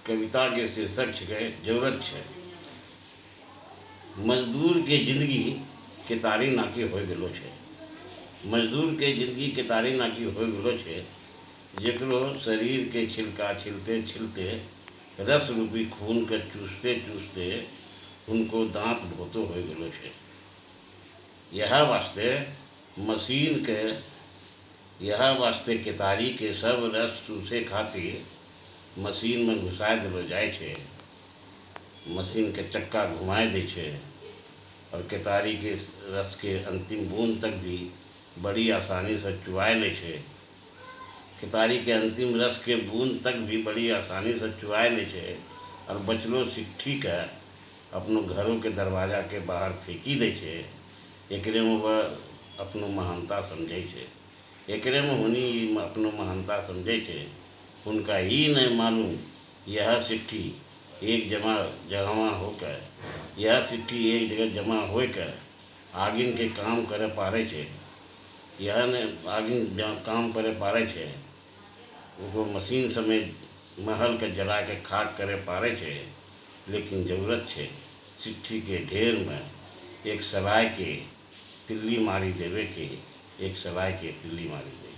कविता के शीर्षक छिकै "जरूरत छै"। मजदूर के जिंदगी केतारी नाकी होय गेलो छै। मजदूर के जिंदगी केतारी नाकी होय गेलो छै, जेकरो शरीर के छिलका छिलते छिलते, रस रूपी खून के चूसते चूसते हुनको दाँत भोथो होय गेलो छै। यह वास्ते मशीन के, यह वास्ते केतारी के सब रस चूसे खातिर मशीन में घुसाय देलो जाय छै। मशीन के चक्का घुमाय दै छै और केतारी के रस के अंतिम बूंद तक भी बड़ी आसानी से चुआय लै छै। केतारी के अंतिम रस के बूंद तक भी बड़ी आसानी से चुआय लै छै और बचलो सिट्ठी के अपनो घरो के दरवाजा के बाहर फेंकी दै छै। एकरे में वह अपनो महानता समझै छै। एकरे में हुनी अपनो महानता समझै छै। हुनका ई नहीं मालूम यह सिट्ठी एक जमा जमा होकर, यह सिट्ठी एक जगह जमा होकर आगिन के काम करे पारे छै। यह ने आगिन काम करे पारे छै। ओहो मशीन समेत महल के जला के खाक करे पारे छै, लेकिन जरूरत छै सिट्ठी के ढेर में एक सलाय के तिल्ली मारी देवे के, एक सलाय के तिल्ली मारी देवे।